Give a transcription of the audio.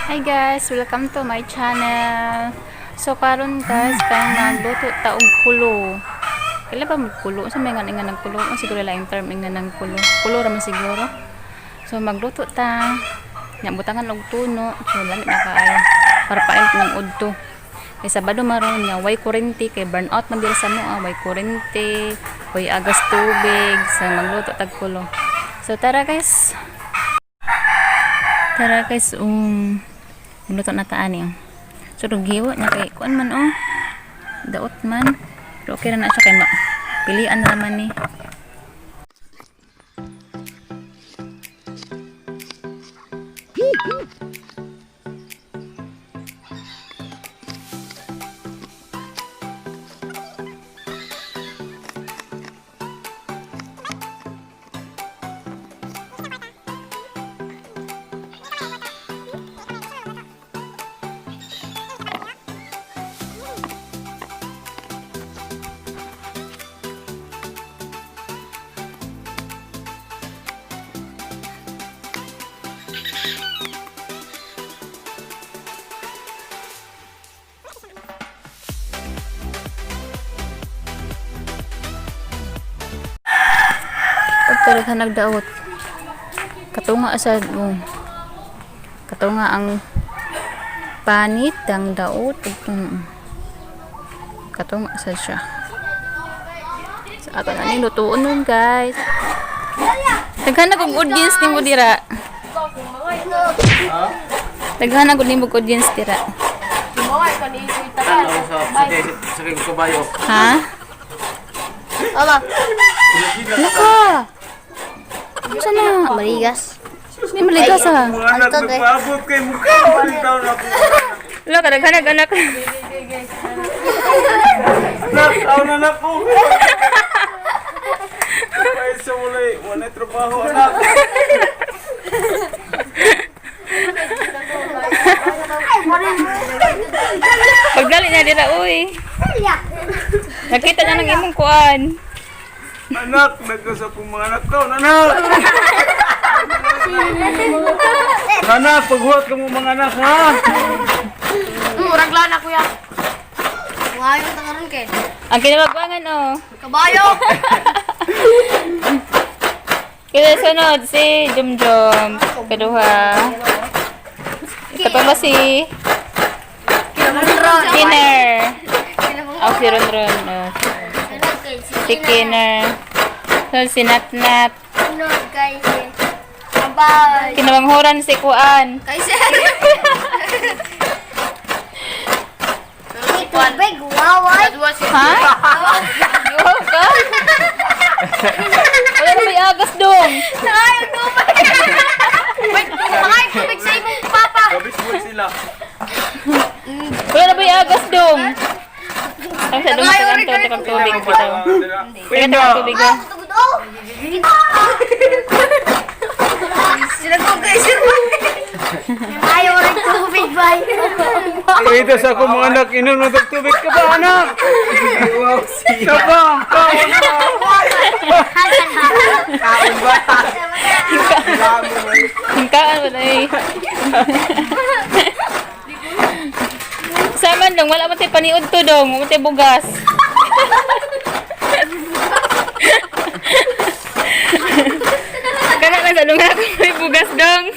Hi guys, welcome to my channel. So karon guys, kay magluto ta og kulo. Kailan ba magkulo? Sa may nga nga nagkulo? O siguro lang yung term nga nagkulo. Kulo ra man siguro. So magluto ta. Nya butangan og tuno. So lami na kaayo. Para pail ng udto. Kay Sabado maron nya way kurente kay burn out man diri sa mo, way kurente, way agas tubig, so magluto tag kulo. So tara guys. Tara guys, magluto na ta ani. Oh. So giwa niya kay kuan man oh. Daot man. Pero okay ra na siya kay ma. Pilian na naman ni. Pagkaroon nagdaot. Katunga sa oh. Katunga ang panit ang daot. Katunga sa siya. Sa ato na ning lutuon nun guys. Daghan na kog audience nimo dira. Daghan na kog nimo audience dira. Ano sa kay kabayo. Ha? Ama, Laka. Ano na? maligas. Hindi maligas ah. Mga anak Anto, eh. nagpaabot kay mukha. Walang taon ako. Wala ka, daghan anak. Anak, taon na anak ko. Ay, sa walay, walay trabaho anak. Pagdali niya dira, uy. Nakita na ng imong kuan. Anak, nagkasa kong mga anak taon anak. Anak, paghuwat ka mo mga anak ha. Murag lang na kuya. Ngayon ta karon kay. Ang kinabagwangan oh. Kabayo. Kaya sunod si Jumjum. Kaduha. Ikatlo si Kinner. Oh, si Ronron. Oh. Si Kinner. Sunod si Natnat. Sunod kay si Kabay. Kinabanghuran si Kuan. Kay sir. Tubig, waway. Ha? Yuhaw ka? Wala na may agas dong. Ay, tubig. Wait, ay, tubig sa imong papa. Gabis mo sila. Wala na may agas dong. Ang sa dong sa kanto, takang tubig. Bitaw. Teka, takang tubig ah. Tugod oh. Sila ko kay sir. Ayaw rin tubig, bay. Pakita sa akong mga anak, inom ng tubig ka ba anak? Ka ba? Kaon na. Kaon ba? Hingkaan mo na eh. Sama dong, wala man tayo paniud to dong. Wala man tayo bugas. Kana lang sa lunga kung may bugas dong.